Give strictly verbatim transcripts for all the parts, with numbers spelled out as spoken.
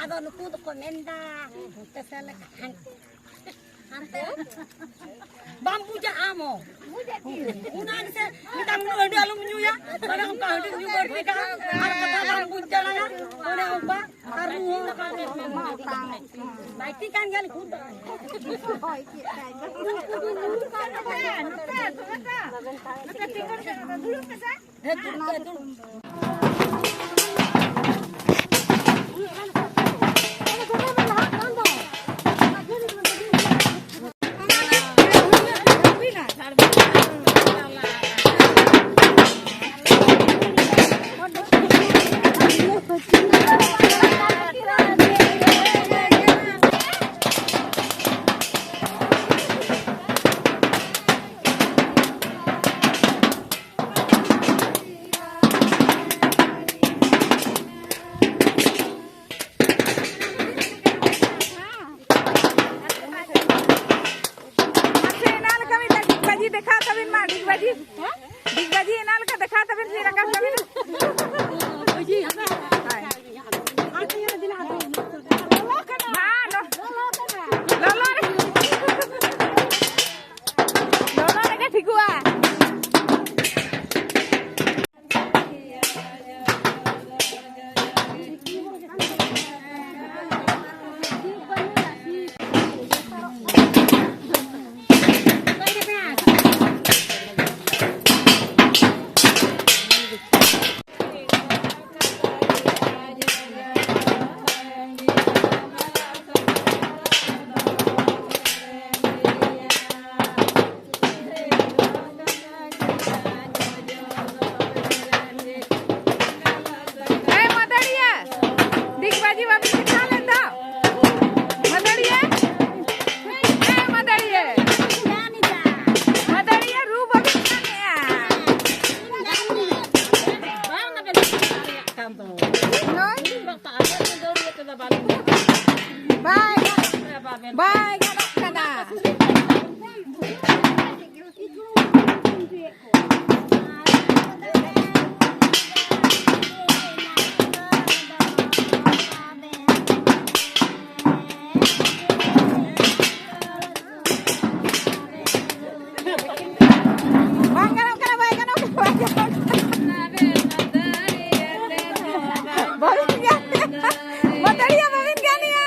ᱟᱫᱚ ᱱᱩᱠᱩ ᱫᱚᱠᱚ ᱢᱮᱱᱫᱟ, ᱦᱟᱱᱛᱮ ᱥᱮᱱ ᱞᱮ ᱦᱟᱱᱛᱮ, ᱦᱟᱱᱛᱮ ᱵᱟᱢ ᱵᱩᱡᱟ ᱟᱢ ᱦᱚᱸ᱾ ᱚᱱᱟ ᱜᱮᱥᱮ ᱢᱮᱛᱟᱢ ᱠᱟᱱᱟ, ᱦᱟᱺᱰᱤ ᱟᱞᱚᱢ ᱧᱩᱭᱟ, ᱢᱟᱱᱮ ᱚᱱᱠᱟ ᱦᱟᱺᱰᱤ ᱧᱩ ᱵᱟᱹᱲᱛᱤ ᱠᱟᱜᱼᱟ, ᱟᱨ ᱠᱟᱛᱷᱟ ᱵᱟᱢ ᱵᱩᱡᱽ ᱫᱟᱲᱮᱭᱟᱜᱼᱟ, ᱚᱱᱮ ᱚᱱᱠᱟ᱾ ᱟᱨ ᱨᱩ ᱦᱚᱸ ᱵᱟᱭ ᱴᱷᱤᱠ ᱠᱟᱱ ᱜᱮᱭᱟ, ᱞᱤᱠᱷᱩᱱ ᱫᱚ᱾ ᱡᱤ ᱵᱟᱹᱵᱤᱱ ᱪᱮᱴᱷᱟ ᱞᱮᱱ ᱫᱚ? ᱢᱟᱹᱫᱟᱹᱲᱤᱭᱟᱹ? ᱦᱮᱸ, ᱢᱟᱹᱫᱟᱹᱲᱤᱭᱟᱹ᱾ ᱢᱟᱹᱫᱟᱹᱲᱤᱭᱟᱹ ᱨᱩ ᱵᱟᱹᱵᱤᱱ ᱜᱟᱱᱮᱜᱼᱟ᱾ ᱦᱳᱭ᱾ ᱵᱟᱭ ᱜᱟᱱᱚᱜ, ᱵᱟᱭ ᱜᱟᱱᱚᱜ ᱠᱟᱱᱟ᱾ ᱵᱟᱝ ᱜᱟᱱᱚᱜ ᱠᱟᱱᱟ, ᱵᱟᱭ ᱜᱟᱱᱚᱜ ᱠᱟᱱᱟ, ᱵᱟᱭ ᱜᱟᱱᱚᱜ ᱠᱟᱱᱟ᱾ ᱵᱟᱹᱵᱤᱱ ᱜᱟᱱᱮᱜᱼᱟ᱾ ᱢᱟᱹᱫᱟᱹᱲᱤᱭᱟᱹ ᱵᱟᱹᱵᱤᱱ ᱜᱟᱱᱮᱜᱼᱟ᱾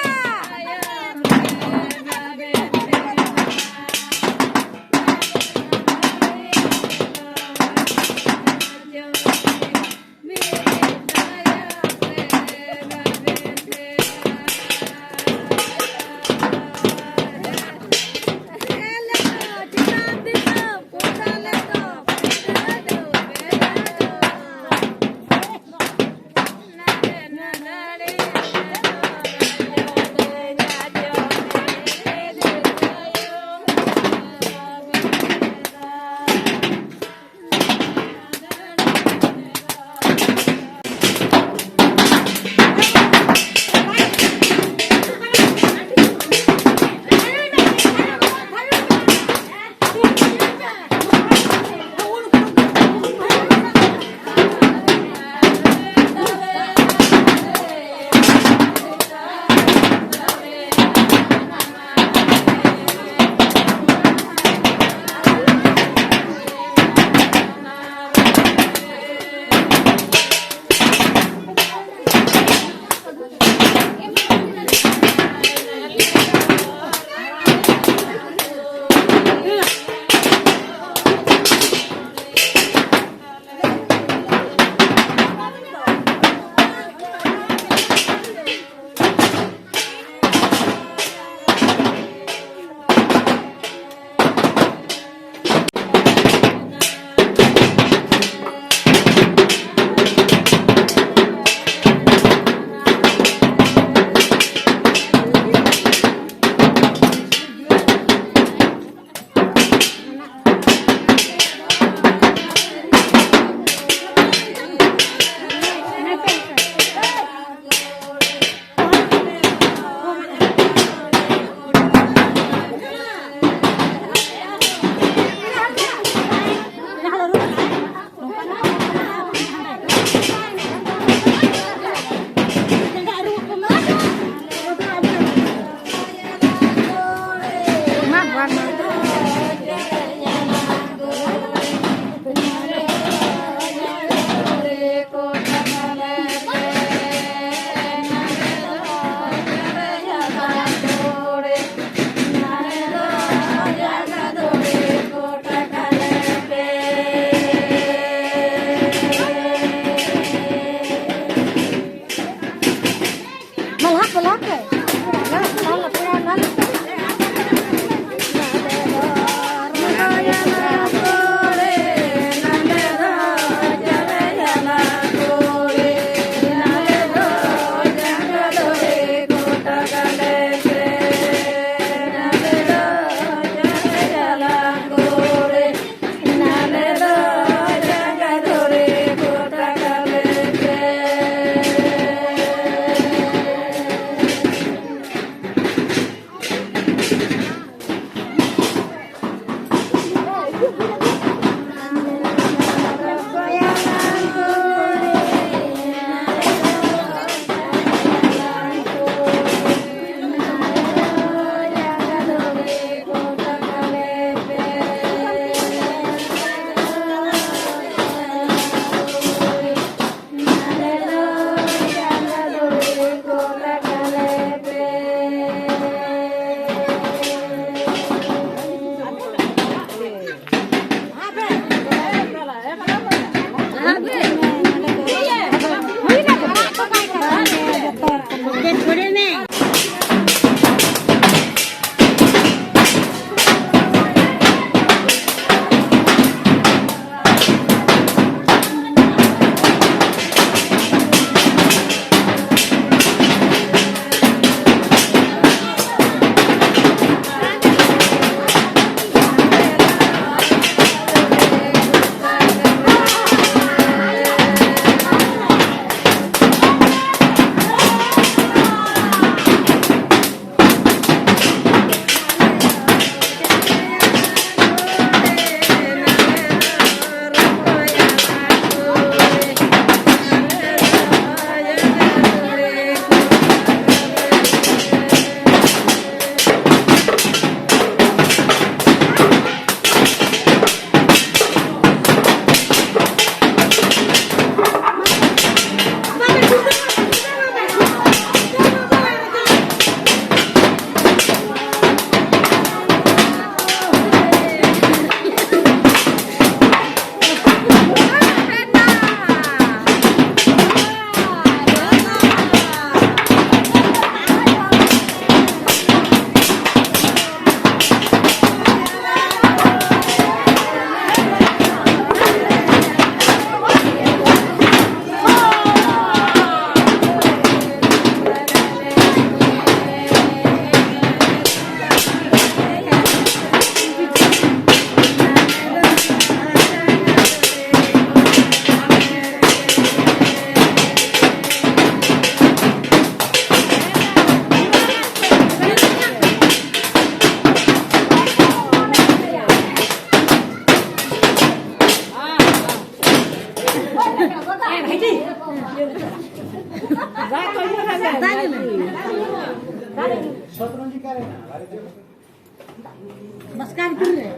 ᱥᱚᱛᱨᱚᱱᱡᱤ ᱚᱠᱟᱨᱮ ᱢᱮᱱᱟᱜᱼᱟ? ᱵᱟᱥᱠᱟ ᱵᱷᱤᱛᱤᱨ ᱨᱮ᱾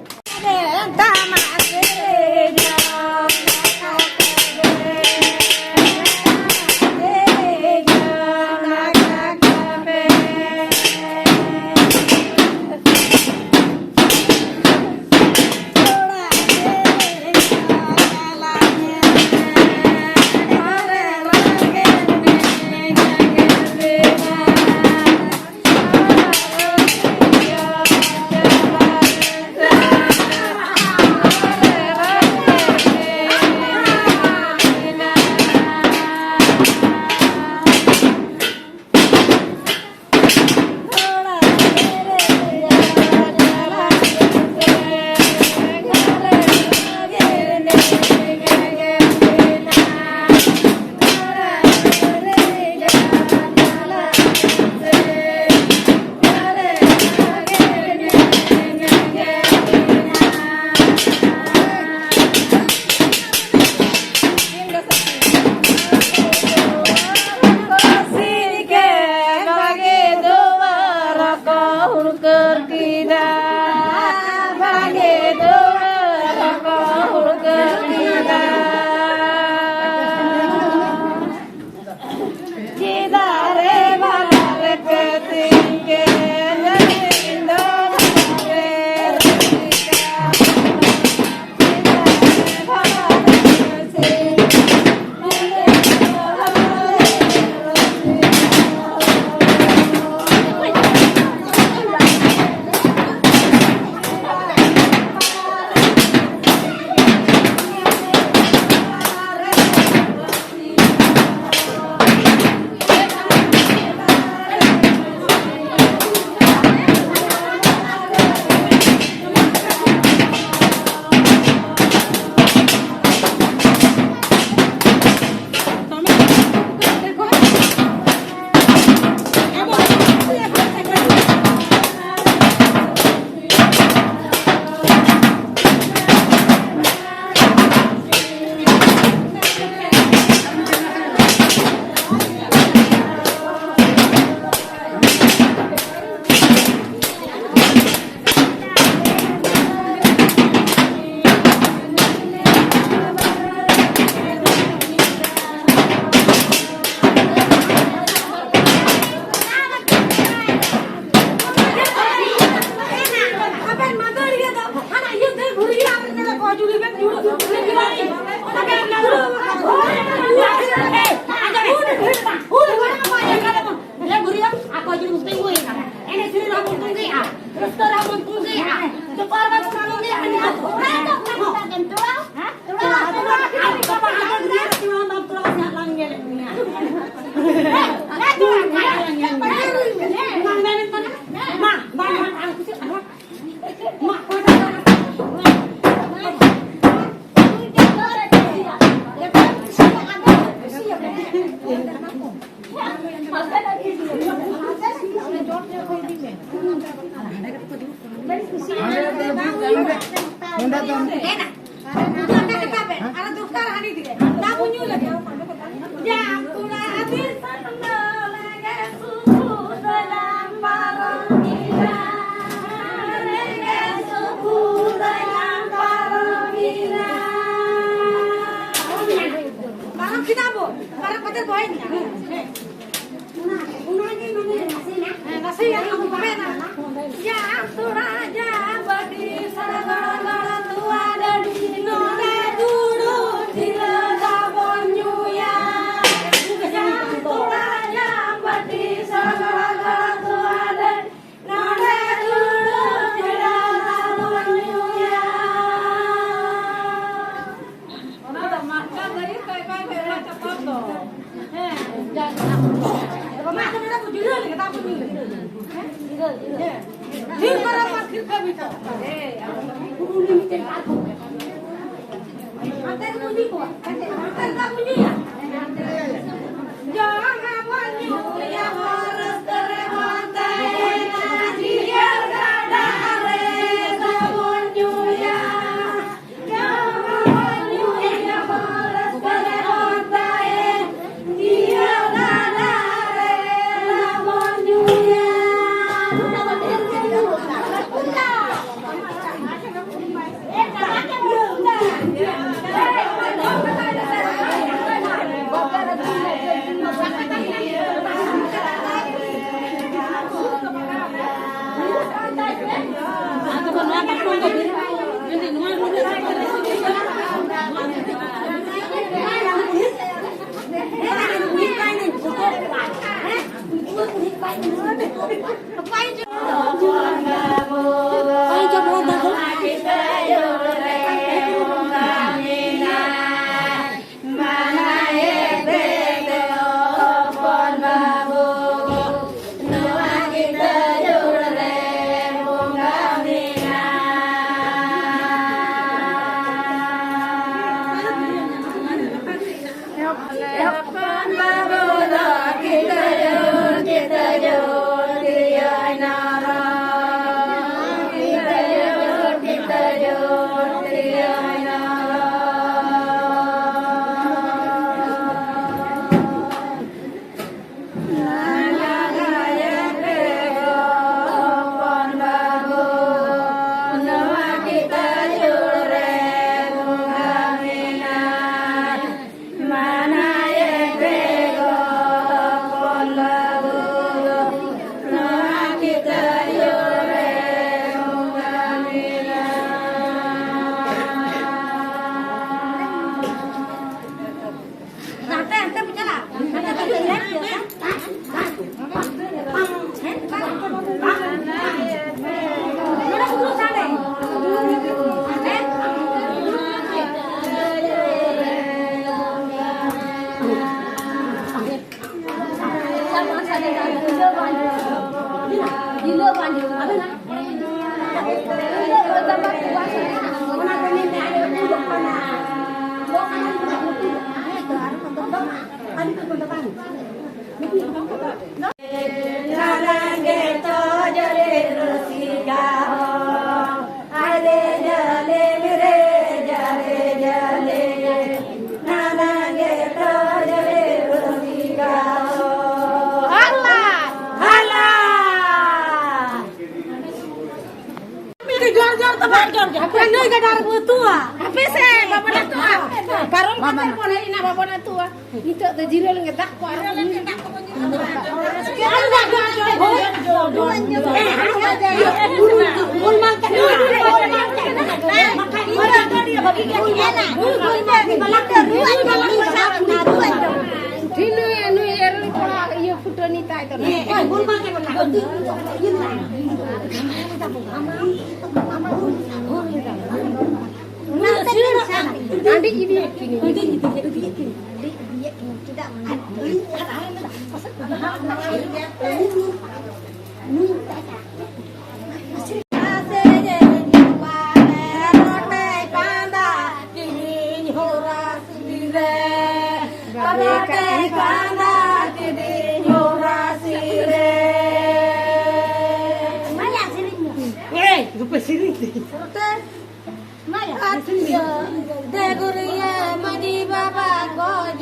ᱱᱚᱰᱮ ᱫᱚ ᱟᱨ ᱫᱚᱨᱠᱟᱨ ᱦᱟᱹᱱᱤ ᱛᱮᱜᱮ ᱫᱟᱜ ᱵᱚᱱ ᱧᱩ ᱞᱮᱜᱮ᱾ ᱡᱟᱢ ᱛᱚᱲᱟ ᱟᱹᱛᱩ ᱥᱟᱢᱱᱟ ᱨᱮᱜᱮ ᱥᱩᱠᱩ ᱫᱚᱭᱟᱢ ᱯᱟᱨᱚᱢ ᱠᱮᱫᱟ᱾ ᱨᱮᱜᱮ ᱥᱩᱠᱩ ᱫᱚᱭᱟᱢ ᱯᱟᱨᱚᱢ ᱠᱮᱫᱟ᱾ ᱯᱟᱨᱚᱢ ᱠᱮᱫᱟ ᱵᱚ, ᱯᱟᱨᱚᱢ ᱠᱟᱛᱮ ᱫᱚᱦᱚᱭ ᱢᱮ᱾ ᱦᱮᱸ, ᱱᱟᱥᱮᱭᱟᱜ ᱟᱵᱚ ᱢᱮᱱᱟ, ᱡᱟᱢ ᱛᱚᱲᱟ ᱡᱟᱢ ᱵᱟᱹᱴᱤ ᱥᱟᱨᱟ ᱜᱚᱲ ᱜᱚᱲ ᱛᱚᱣᱟ ᱰᱟᱹᱰᱤ, ᱱᱚᱰᱮ ᱫᱩᱲᱩᱵ ᱡᱤᱨᱟᱹ ᱫᱟᱜ ᱵᱚᱱ ᱧᱩᱭᱟ᱾ ᱡᱟᱢ ᱛᱚᱲᱟ ᱡᱟᱢ ᱵᱟᱹᱴᱤ ᱥᱟᱨᱟ ᱜᱚᱲ ᱜᱚᱲ ᱛᱚᱣᱟ ᱰᱟᱹᱰᱤ, ᱱᱚᱰᱮ ᱫᱩᱲᱩᱵ ᱡᱤᱨᱟᱹ ᱫᱟᱜ ᱵᱚᱱ ᱧᱩᱭᱟ᱾ ᱚᱱᱟ ᱫᱚ ᱢᱟᱛᱠᱚᱢ ᱫᱟᱨᱮ ᱠᱷᱚᱡ ᱠᱷᱚᱡ ᱠᱷᱚᱡ ᱚᱱᱟ ᱪᱟᱯᱟᱫ ᱫᱚ᱾ ᱦᱮᱸ᱾ ᱵᱟᱵᱟ, ᱟᱫᱚ ᱱᱚᱰᱮ ᱠᱚ ᱡᱤᱨᱟᱹᱣ ᱞᱮᱱᱟ, ᱛᱟᱨᱯᱚᱨ ᱧᱩ ᱞᱮᱱᱟ᱾ ᱦᱮᱸ? ᱛᱷᱤᱨ ᱠᱚᱨᱚ ᱢᱟ, ᱛᱷᱤᱨ ᱠᱟᱹᱢᱤ ᱛᱚ᱾ ᱩᱱᱤ ᱢᱤᱫᱴᱮᱱ ᱯᱟᱨᱠᱚᱢ᱾ ᱦᱟᱱᱛᱮ ᱨᱮᱠᱚ ᱤᱫᱤ ᱠᱚᱣᱟ᱾ ᱦᱟᱱᱛᱮ ᱨᱮ ᱫᱟᱜ ᱠᱚ ᱧᱩᱭᱟ᱾ ᱡᱚᱢ ᱟᱵᱚᱱ ᱧᱩᱭᱟᱵᱚᱱ ᱨᱟᱹᱥᱠᱟᱹ ᱨᱮᱵᱚᱱ ᱛᱟᱦᱮᱱᱟ᱾ ᱡᱤᱭᱟᱹᱲ ᱜᱟᱰᱟ ᱨᱮ ᱫᱟᱜ ᱵᱚᱱ ᱧᱩᱭᱟ᱾ ᱡᱚᱨ ᱡᱚᱨ ᱛᱮ ᱵᱟᱝ ᱡᱚᱨ ᱡᱚᱨ᱾ ᱦᱟᱯᱮ ᱱᱩᱭ ᱜᱟᱰᱟ ᱨᱮ ᱟᱹᱛᱩᱜᱼᱟ᱾ ᱦᱟᱯᱮ ᱥᱮ ᱵᱟᱵᱚᱱ ᱟᱹᱛᱩᱜᱼᱟ᱾ ᱯᱟᱨᱚᱢ ᱠᱟᱛᱮ ᱵᱚᱱ ᱦᱮᱡ ᱮᱱᱟ, ᱵᱟᱵᱚᱱ ᱟᱹᱛᱩᱜᱼᱟ᱾ ᱱᱤᱛᱚᱜ ᱫᱚ ᱡᱤᱨᱟᱹ ᱞᱮᱱᱜᱮ, ᱫᱟᱜ ᱠᱚ ᱟᱨᱚ ᱵᱚᱱ ᱧᱩᱭᱟ᱾ ᱴᱷᱤᱠ ᱱᱩᱭ, ᱱᱩᱭ ᱮᱨ ᱠᱚᱲᱟ ᱤᱭᱟᱹ ᱯᱷᱩᱴᱟᱹᱱᱤ ᱛᱟᱭ ᱫᱚ᱾ ᱦᱟᱺᱰᱤ ᱤᱫᱤᱭᱮᱫ ᱠᱤᱱᱟᱹᱧ᱾ ᱮᱭ, ᱨᱩᱯᱟᱹ ᱥᱮᱨᱮᱧ ᱛᱮ᱾ ᱢᱟᱭᱟ᱾ ᱟᱨ ᱤᱭᱟᱹ, ᱰᱟᱹᱜᱩᱨᱤᱭᱟᱹ ᱢᱟᱹᱡᱷᱤ ᱵᱟᱵᱟ ᱜᱚᱡ